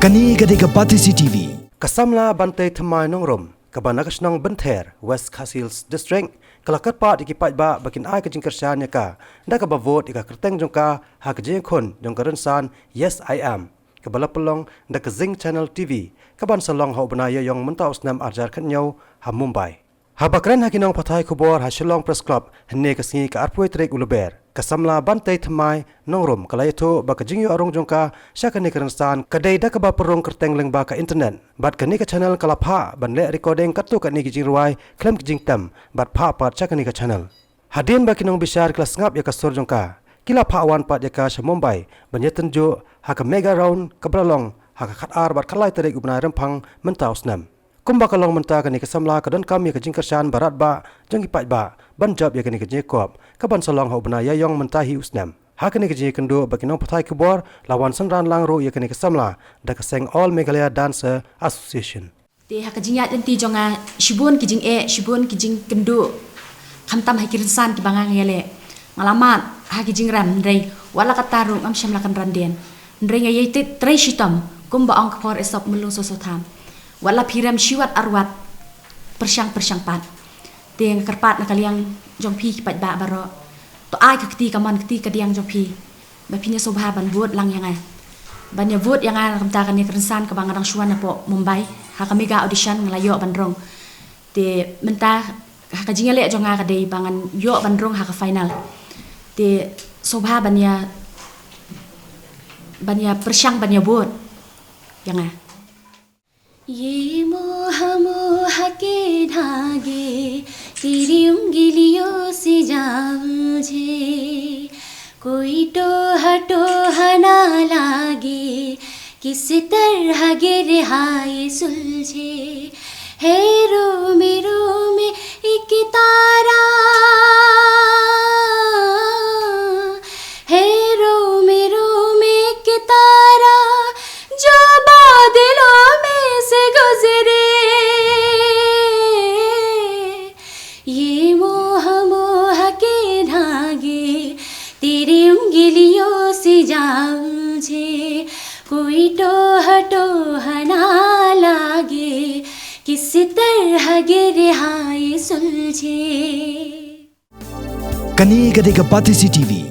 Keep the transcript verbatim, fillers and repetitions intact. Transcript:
Kane ka dei ka Batesi T V. Ka samla Bantei Thymmai Nongrum, kaba na ka shnong Bynther, West Khasi Hills District, ka la kyrpad ïa ki paidbah ba kin ai ka jingkyrshan ïa ka da kaba vote ïa ka kyrteng jong ka ha ka jingïakhun jong ka rynsan Yes I Am, kaba la pynlong da ka Zing Channel T V, kaban sa long ha u bnai Ïaïong mynta u snem ar hajar khatñiew ha Mumbai. Haba kren ha ki nongpathai khubor ha Shillong Press Club hynne ka sngi, ka arphew tarik u Lber, ka samla Bantei Thymmai Nongrum ka la ïathuh ba ka jingïoh rung jong ka sha kane ka rynsan ka dei da kaba pynrung kyrteng lyngba ka internet, bad kane ka channel ka la phah ban leh recording katto katne ki jingrwai khlem ki jingtem bad phah pat sha kane ka channel. Hadien ba ki nongbishar ki la sngap ïa ka sur jong ka, ki la phah wan pat ïa ka sha Mumbai ban ïatynjuh ha ka mega round kaba la long ha ka khatar bad khatlai tarik u bnai Rymphang mynta u snem. Kumba ka long mynta, kane ka samla ka donkam ïa ka jingkyrshan baroh ba jong ki paidbah ban jop ïa kane ka jingïakob kaban sa long ha u bnai Ïaïong mynta hi u snem. Ha kane ka jingïakynduh bad ki nongpathai khubor la wan synran lang ruh ïa kane ka samla da ka seng All Meghalaya Dancer Association. Te ha ka jingïaid lynti jong nga, shibun ki jingeh, shibun ki jingkynduh, khamtam ha ki rynsan kiba nga ïaleh. Nga la mad ha ki jingrem, hynrei wat la katta ruh ngam shym la kynran dien. Hynrei nga ïai trei shitom, kumba ong ka por Esop, mlung soso tham. Wat la phi rem shiwat arwat, pyrshang pyrshang pat. Te nga kyrpad na ka liang jong phi ki paidbah baroh, to ai ka kti kamon, kti kadiang jong phi, ba phin ïa sngewbha ban vote lang ïa nga, ban ïa vote ïa nga na ka bynta kane ka rynsan kaba nga dang shu wan napoh Mumbai ha ka mega audition, nga la ïoh ban rung. Te mynta ha ka jingïaleh jong nga ka dei ba ngan ïoh ban rung ha ka final. Te sngewbha ban ïa, ban ïa pyrshang ban ïa vote ïa nga. ये मोह मोह के धागे तेरी उंगलियों से जा उलझे, कोई टोह टोह ना लागे, किस तरह गिर हाय सुलझे। है रोम रोम एक तारा, है रोम रोम एक तारा, जो बादलों में से गुजरे। ये मोह मोह के धागे तेरी उंगलियों से जा उलझे, कोई टोह टोह ना लागे, किस तरह गिर हाय सुलझे। Kane ka dei ka Batesi T V.